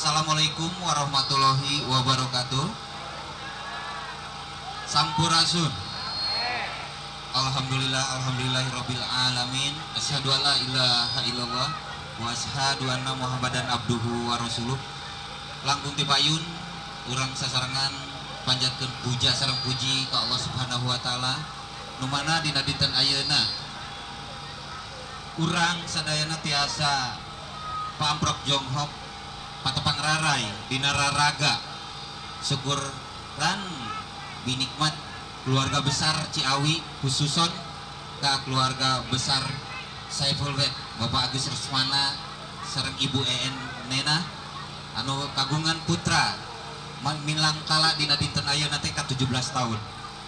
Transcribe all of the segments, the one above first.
Assalamualaikum warahmatullahi wabarakatuh. Sampurasun. Alhamdulillah, alhamdulillahirabbil alamin. Asyhadu alla ilaha illallah wa asyhadu anna Muhammadan abduhu wa rasuluh. Langkung ti payun urang sasarengan panjatkeun puja sareng puji ka Allah Subhanahu wa Taala, nu mana dina dinten ayeuna urang sadayana tiasa paamprok jonghok, patepang raray dina raraga syukuran binikmat keluarga besar Ciawi, khususon ka keluarga besar Saiful Bet, Bapak Agus Rusmana sareng Ibu En Nena anu kagungan putra milangkala dina dinten ayeuna teh ka 17 tahun.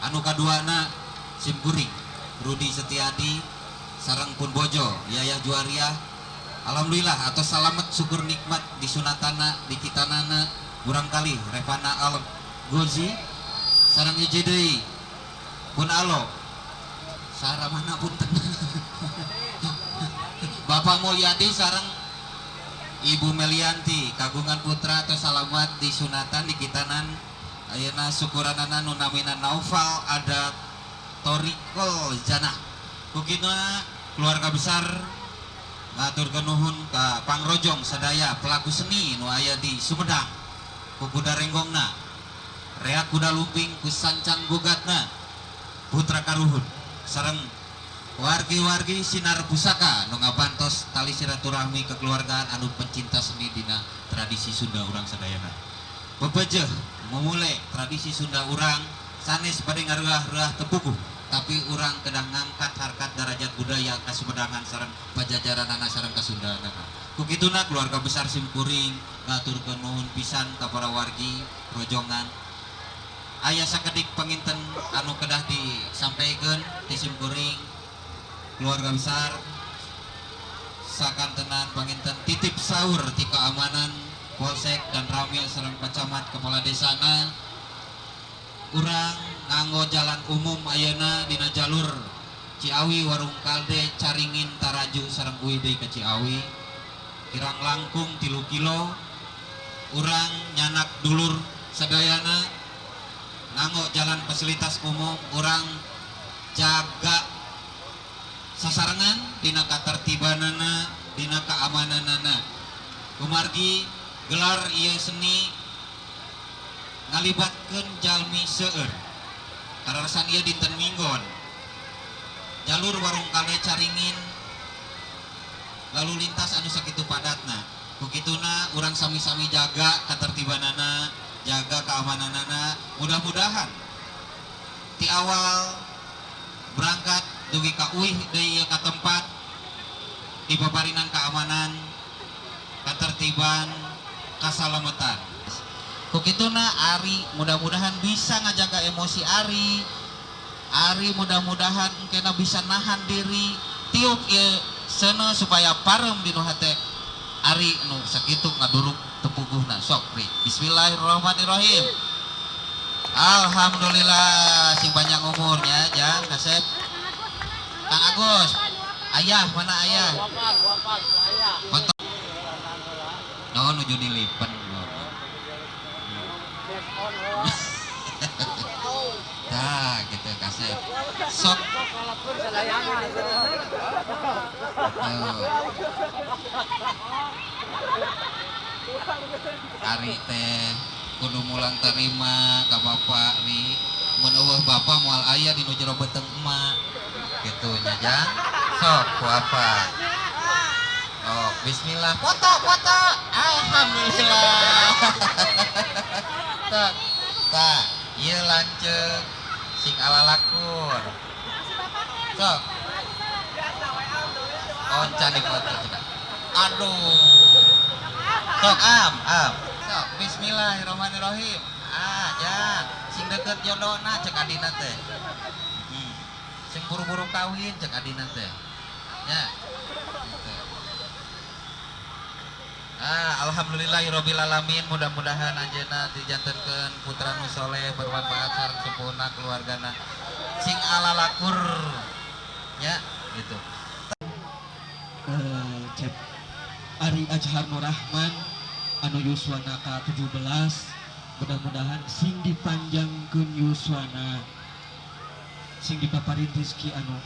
Anu kaduana simkuring Rudi Setiadi sareng pun bojo Yayah Juariah. Alhamdulillah atau salamet, syukur nikmat disunatana, dikitanana murangkalih Revana Al Gozi sareng hiji deui pun alo saramana, punten, Bapak Mulyadi sareng Ibu Melianti kagungan putra atau salamat disunatan, dikitanan. Ayeuna syukuranana nu namina Naufal ada Torikol Janah. Kukituna keluarga besar ngaturkeun nuhun ka pangrojong sadaya pelaku seni nu aya di Sumedang ku kuda renggongna, reak kuda lumping ku sancang gugatna, putra karuhun sareng wargi-wargi Sinar Pusaka nu ngabantos tali silaturahmi kekeluargaan anu pencinta seni dina tradisi Sunda urang sadayana. Bebejeuh memulai tradisi Sunda urang sanes bade ngaruah-ruah tepuguh, tapi urang kedah ngangkat harkat derajat budaya kasumedangan sareng pajajaranana sareng kasundaanana. Ku kituna keluarga besar simkuring ngaturkeun nuhun pisan ka para wargi rojongan. Aya sakedik panginten anu kedah disampaikan ti simkuring keluarga besar sakantenan. Panginten titip saur ti keamanan Polsek dan Ramil sareng Pak Camat, kepala desana, urang nganggo jalan umum ayeuna dina jalur Ciawi, Warung Kalde, Caringin, Taraju sareng uih deui ke Ciawi kirang langkung 3 kilo. Urang nyandak dulur sadayana nganggo jalan fasilitas umum, urang jaga sasarengan dina katertibanana, dina keamananana, kumargi gelar ieu seni ngalibatkeun jalmi seueur. Karasan ieu dinten Minggon, jalur Warung Kalde Caringin lalu lintas anu sakitu padatna. Ku kituna urang sami-sami jaga ketertibanana, jaga keamananana. Mudah-mudahan ti awal berangkat dugi ka uih deui ka tempat di paparinan keamanan, ketertiban, kasalamatan. Ku kituna Ari mudah-mudahan bisa ngajaga emosi Ari. Ari mudah-mudahan engkena bisa nahan diri tiup ieu seuneu supaya parem dinu hate Ari nu sakitu ngaduruk tepuguhna. Sok, Ri. Bismillahirrahmanirrahim. Alhamdulillah, sing panjang umurnya jang kasep. Kang Agus, ayah mana ayah? Foto. No, nuju dilipen. Tah, gitu kasep. Sok. Tuh. Ari teh kudu mulang tarima ka bapak nih. Mun euweuh bapak moal aya di nu jero beuteung emak. Gitu nya, Jang. Sok ku apa? Oh, bismillah. Foto, foto. Alhamdulillah. Tok. Tah, ieu lanceuk sing alalakur. Sok. Oh, can dipoto cenah. Aduh. Sok am, am. Sok, bismillahirrahmanirrahim. Ah, jang, sing deket jodona cek adina teh. Sing buru-buru kawin cek adina teh. Ya. Gitu. Ah, alhamdulillahirabbil alamin, mudah-mudahan anjeunna dijantenkeun putra nu soleh, bermanfaat sareng sempurna keluargana. Sing alalakur. Ya, gitu. Cep Ari Azhar Nur Rahman. Anu yuswana ka 17, mudah-mudahan sing dipanjangkeun yuswana, sing dipaparin rezeki anu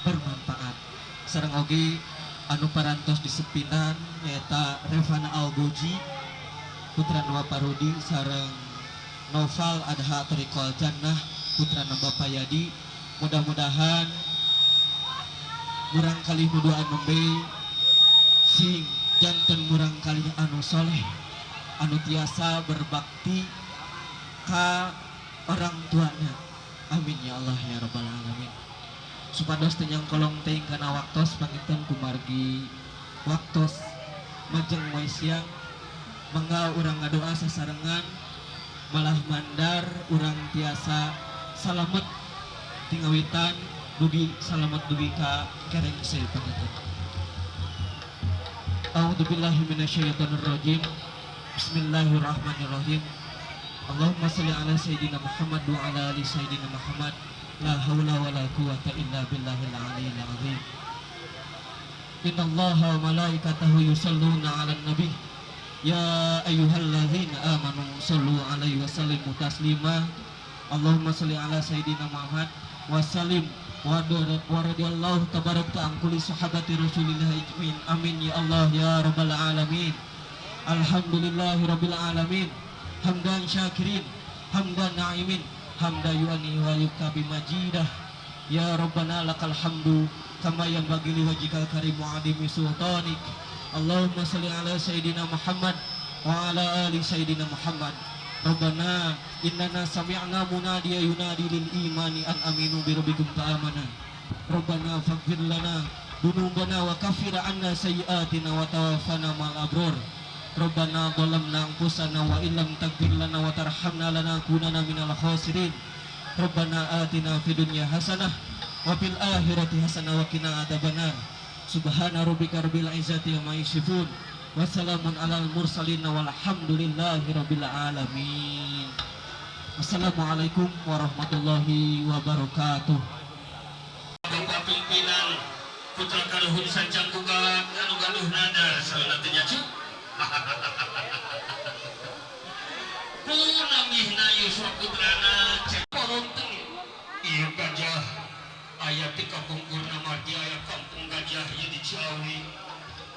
bermanfaat. Sareng oge anu parantos disepinan nyaeta Revana Algoji, putra Bapak Rudi, sareng Noval Adha Thoriqol Jannah, putra Bapak Yadi. Mudah-mudahan murang kali nu nembe sing janten murang kali anu soleh, anu tiasa berbakti ka orang tuanya. Amin ya Allah ya Rabbal Alamin. Supados teu nyangkolong teuing kana waktos, panginten kumargi waktos majeng moe siang, mangga urang ngadoa sasarengan, malah mandar urang tiasa salamet ti ngawitan dugi salamet dugi ka kerengse panginten. A'udzubillahi minasyaitonirrajim. Bismillahirrahmanirrahim. Allahumma salli ala Sayyidina Muhammad wa ala ali Sayyidina Muhammad. La haula wa la quwata illa billahil aliyyil azim. Innallaha wa malaikatahu yusalluna 'alan nabi. Ya ayyuhalladzina amanu sallu alaihi wa sallimu taslima. Allahumma salli ala Sayyidina Muhammad wa sallim wa radiyallahu tabaraka an kulli sahabati Rasulillah ajmain. Amin ya Allah ya rabbal alamin. Alhamdulillahi rabbil alamin. Hamdan syakirin, hamdan na'imin, hamda yuani wa yukabi majidah. Ya Rabbana lakal hamdu kama yanbaghi liwajhikal karim wa adimi sultanik. Allahumma salli ala Sayyidina Muhammad wa ala ali Sayyidina Muhammad. Rabbana innana sami'na munadiya yunadi lil imani an aminu bi rabbikum fa amana. Rabbana faghfir lana dunubana wa kaffir anna sayyiatina wa tawaffana ma'al abrar. Rabbana zalamna anfusana wa illam taghfir lana wa tarhamna lanakunanna minal khasirin. Rabbana atina fid dunya hasanah wa fil akhirati hasanah wa qina adzabannar. Subhana rabbika rabbil izzati amma yasifun. Wassalamun alal mursalin walhamdulillahi rabbil alamin. Wassalamualaikum warahmatullahi wabarakatuh. Bapak pimpinan putra kaluhun sancang kuga anu gaduh nadar sauna teh nya cu. Punamihna yuswa putrana cek poronteng ieu gajah aya ti kapungkurna margi aya kampung gajah ieu di Ciawi.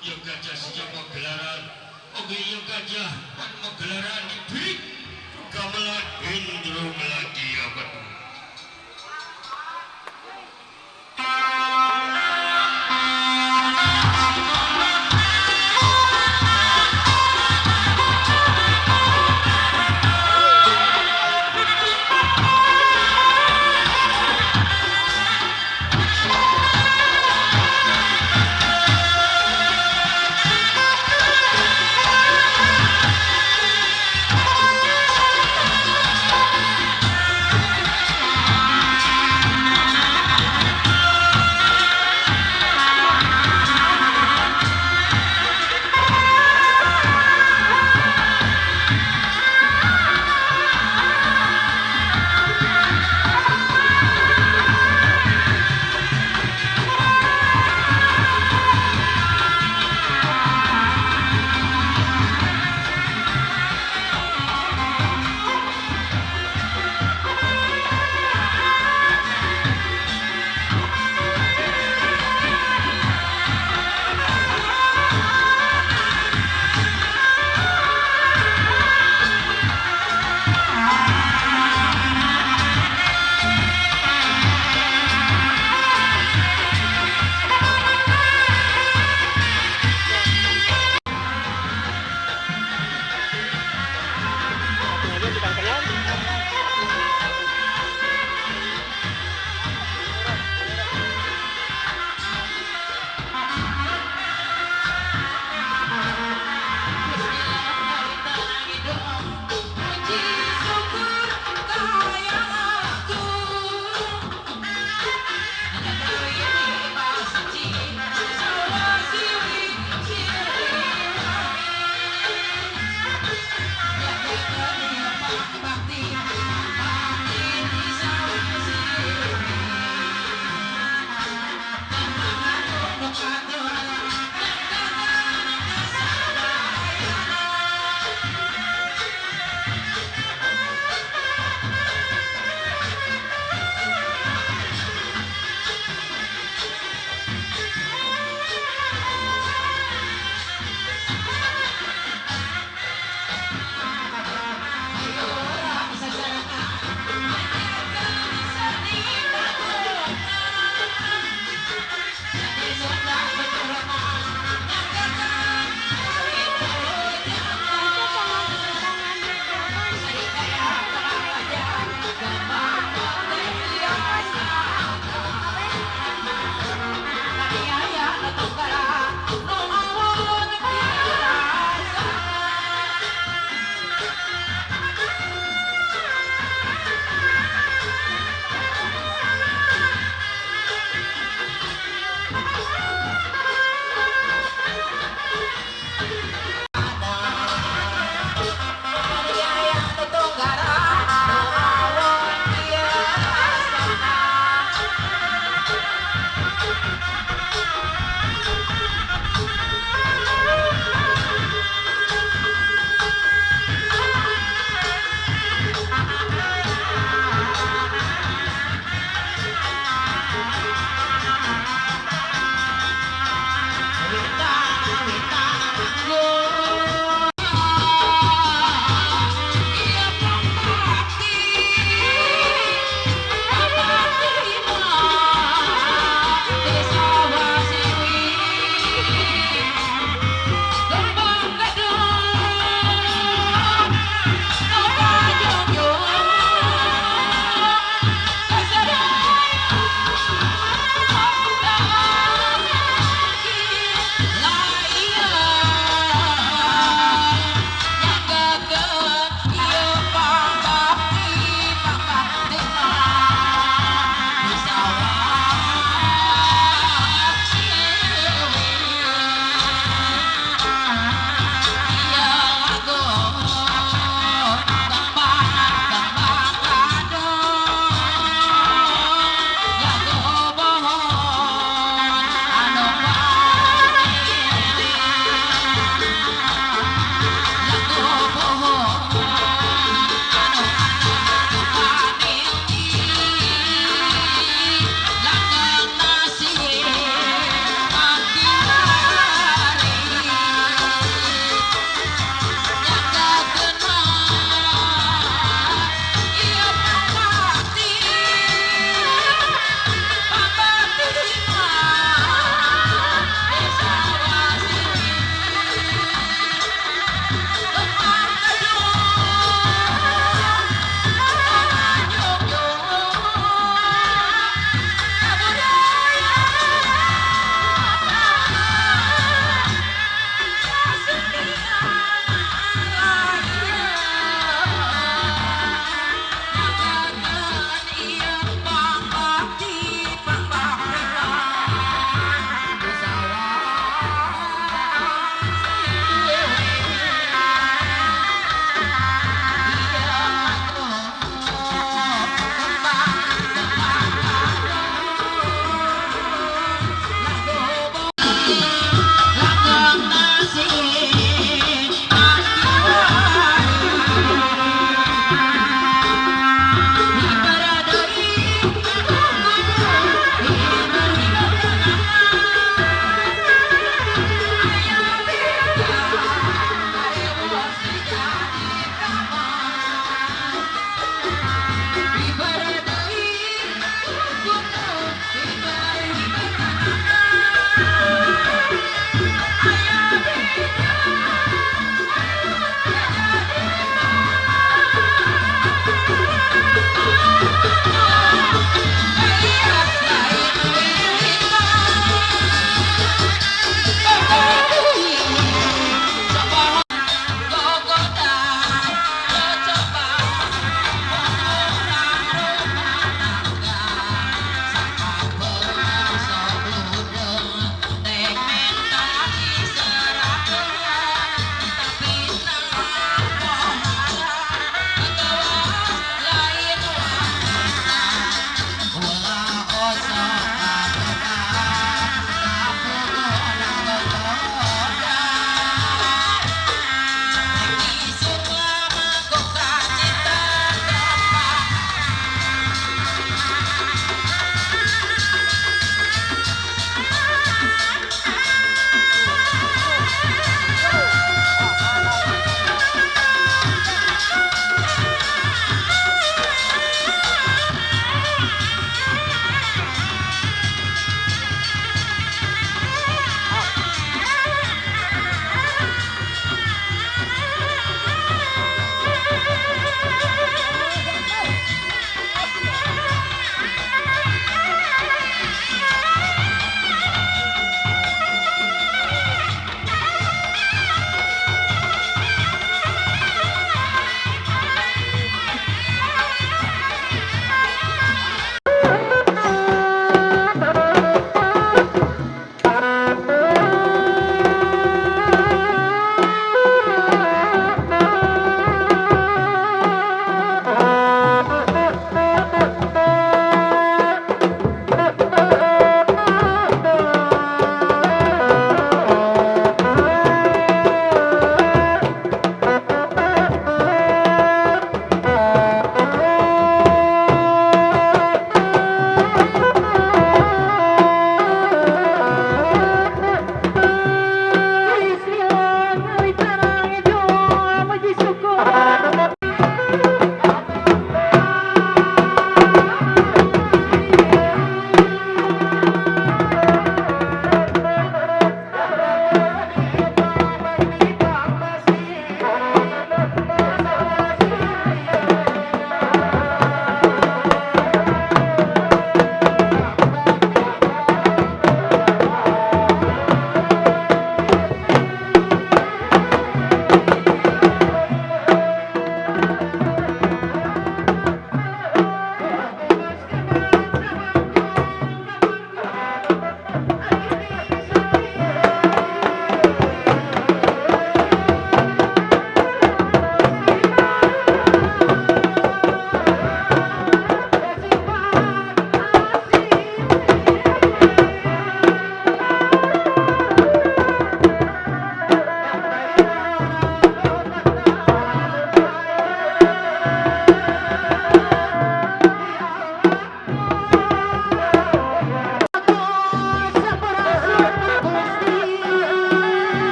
Ieu gajah sejak magelaran oge ieu gajah pan magelaran diberi gamelan Indro Melati abad.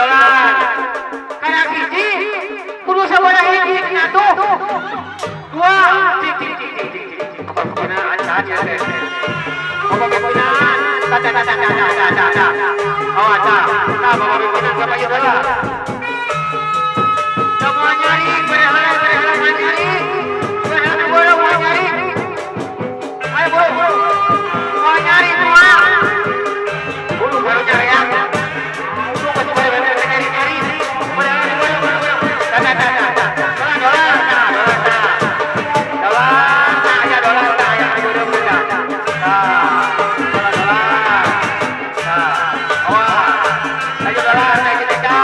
Dolar. Karena hiji kudu sabaraha hiji atuh. Dua, cik cik cik cik cik cik. Bapak pimpinan saha ya teh? Bapak pimpinan, ta ta ta ta ta ta ta ta. Oh, ta. Ta bapak pimpinan siapa ieu heula? Semua nyari, berhala berhala nyari. Berhala buru mau nyari. Ayo buru buru. Mau nyari semua. Buru baru nyari ya. Buru masih pada nyari nyari. Berhala buru buru buru. Ta ta ta ta. Dolar dolar ta dolar ta. Dolar ta ya dolar ta ya buru buru ta. Ta dolar dolar. Ta. Awas. Ayo dolar ta kita ta.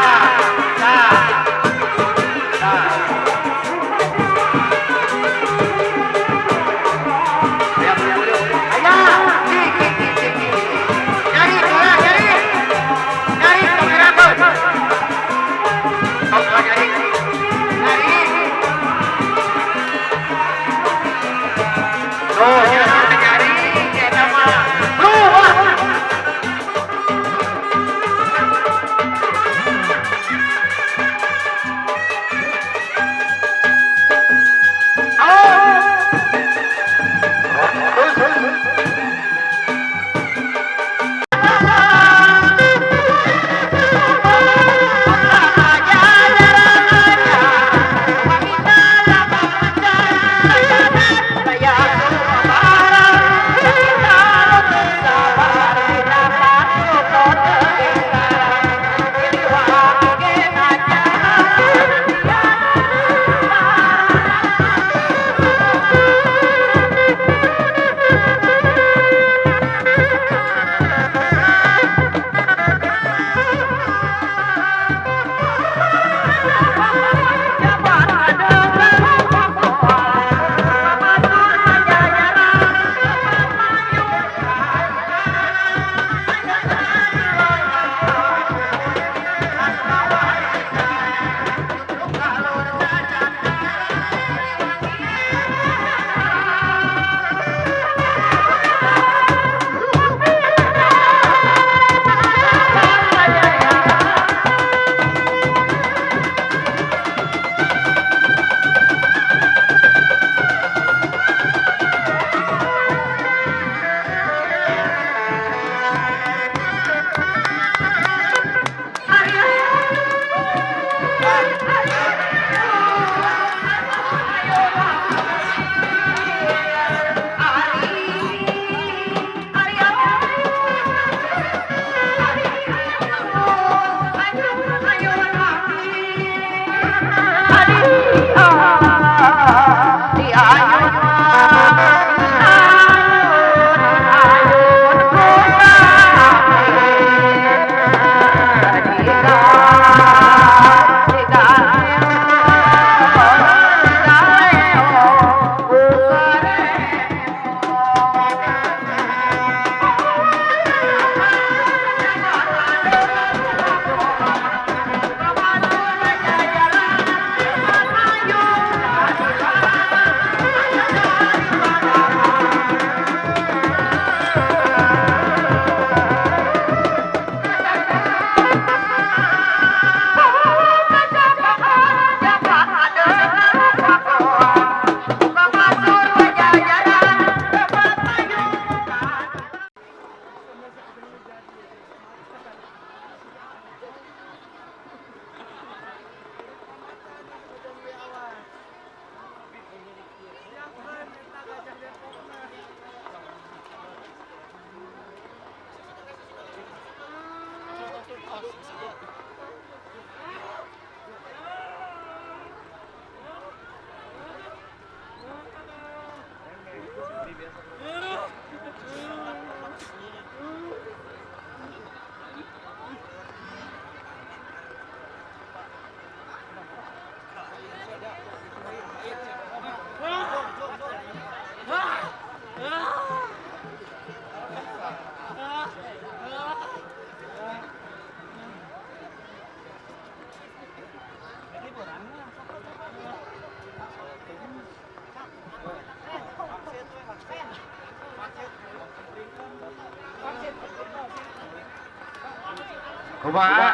Kumaha?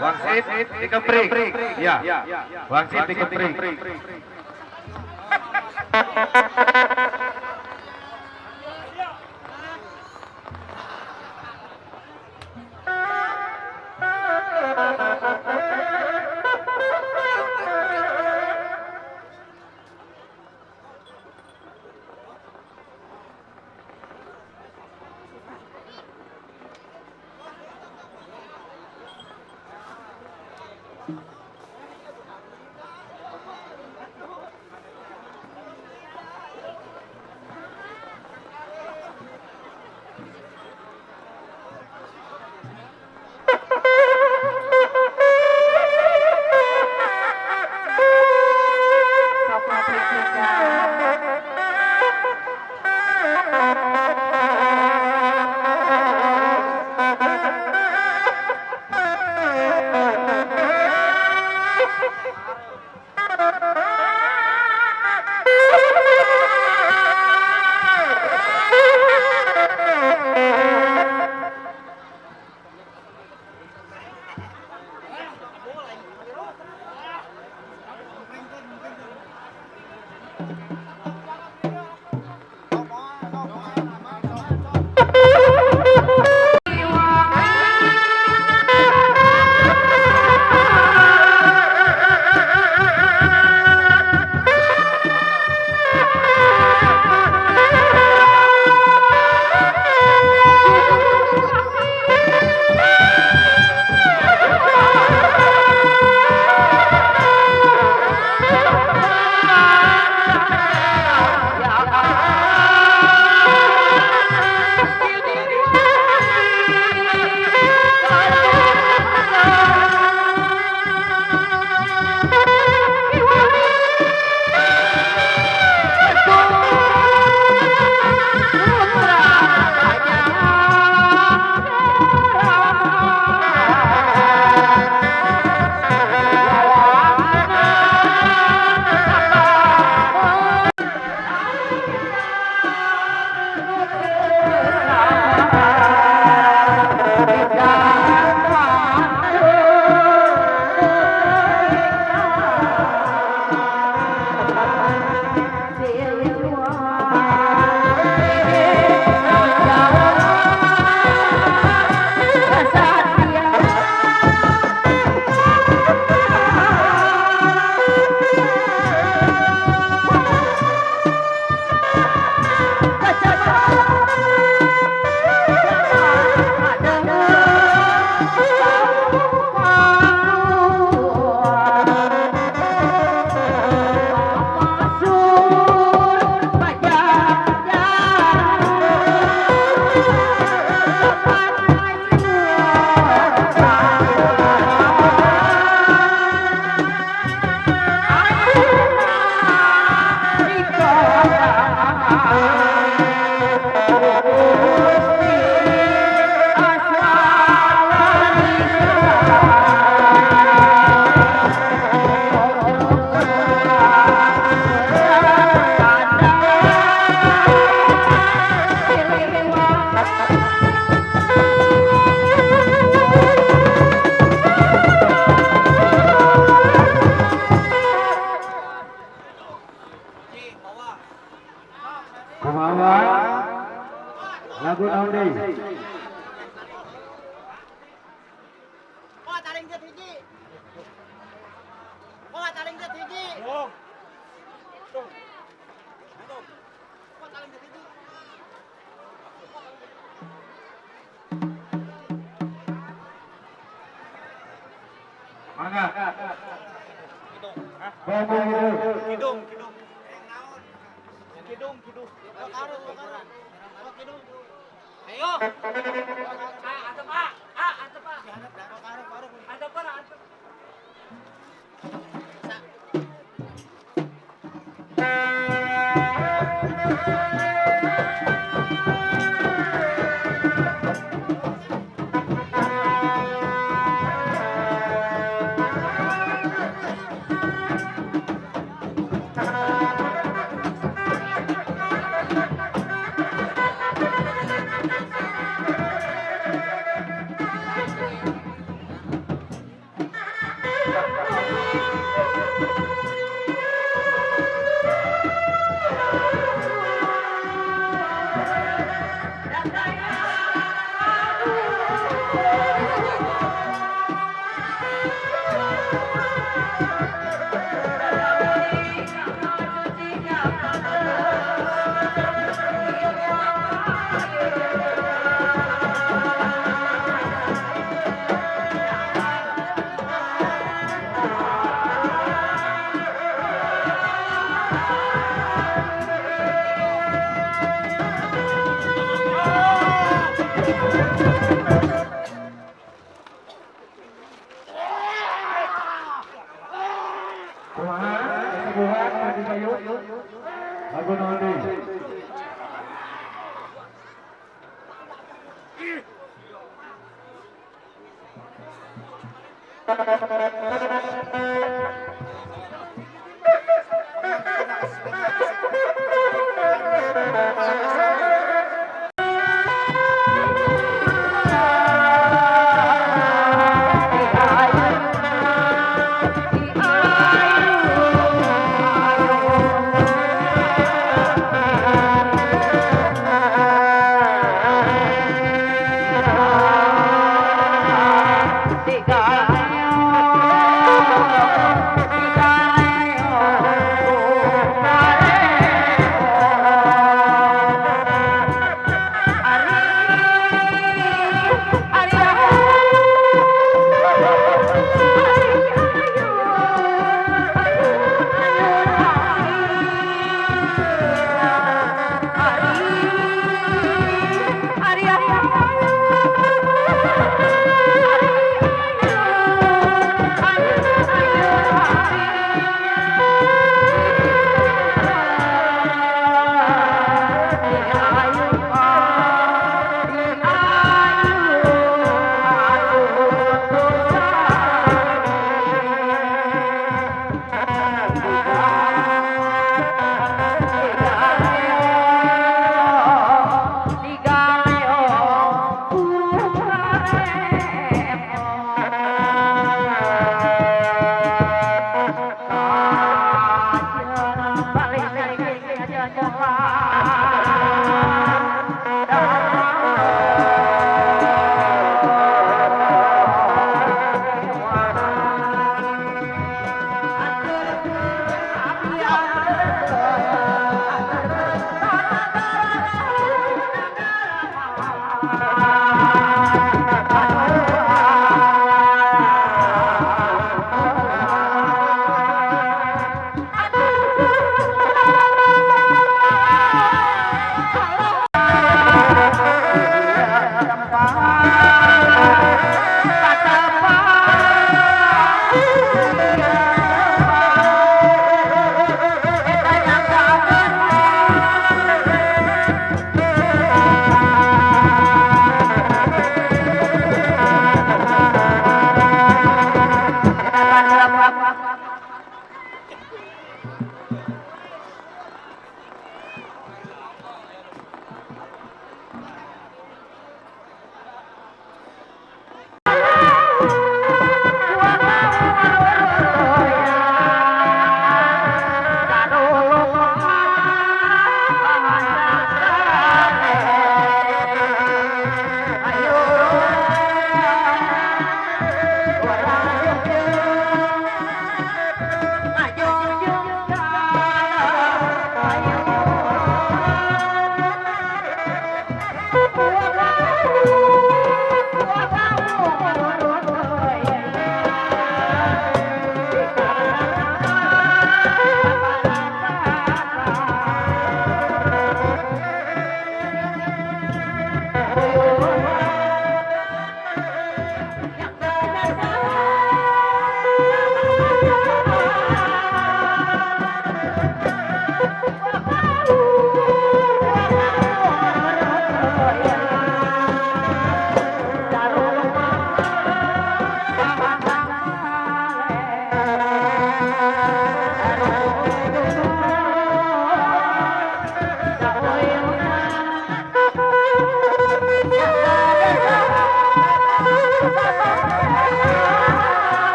Wangsit dikeprik. Ya. Wangsit dikeprik. Lagu naon deui? Oh, taring teu hiji. Oh, taring teu hiji. Oh. Oh, taring teu hiji. Mangga. Kidung. Kidung, kidung. Kidung, kidung. Kidung. Ayo. Atep A, A, atep A. Atep A, atep. Kumaha? Buat di kayu. Lagu naon deui?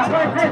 Thank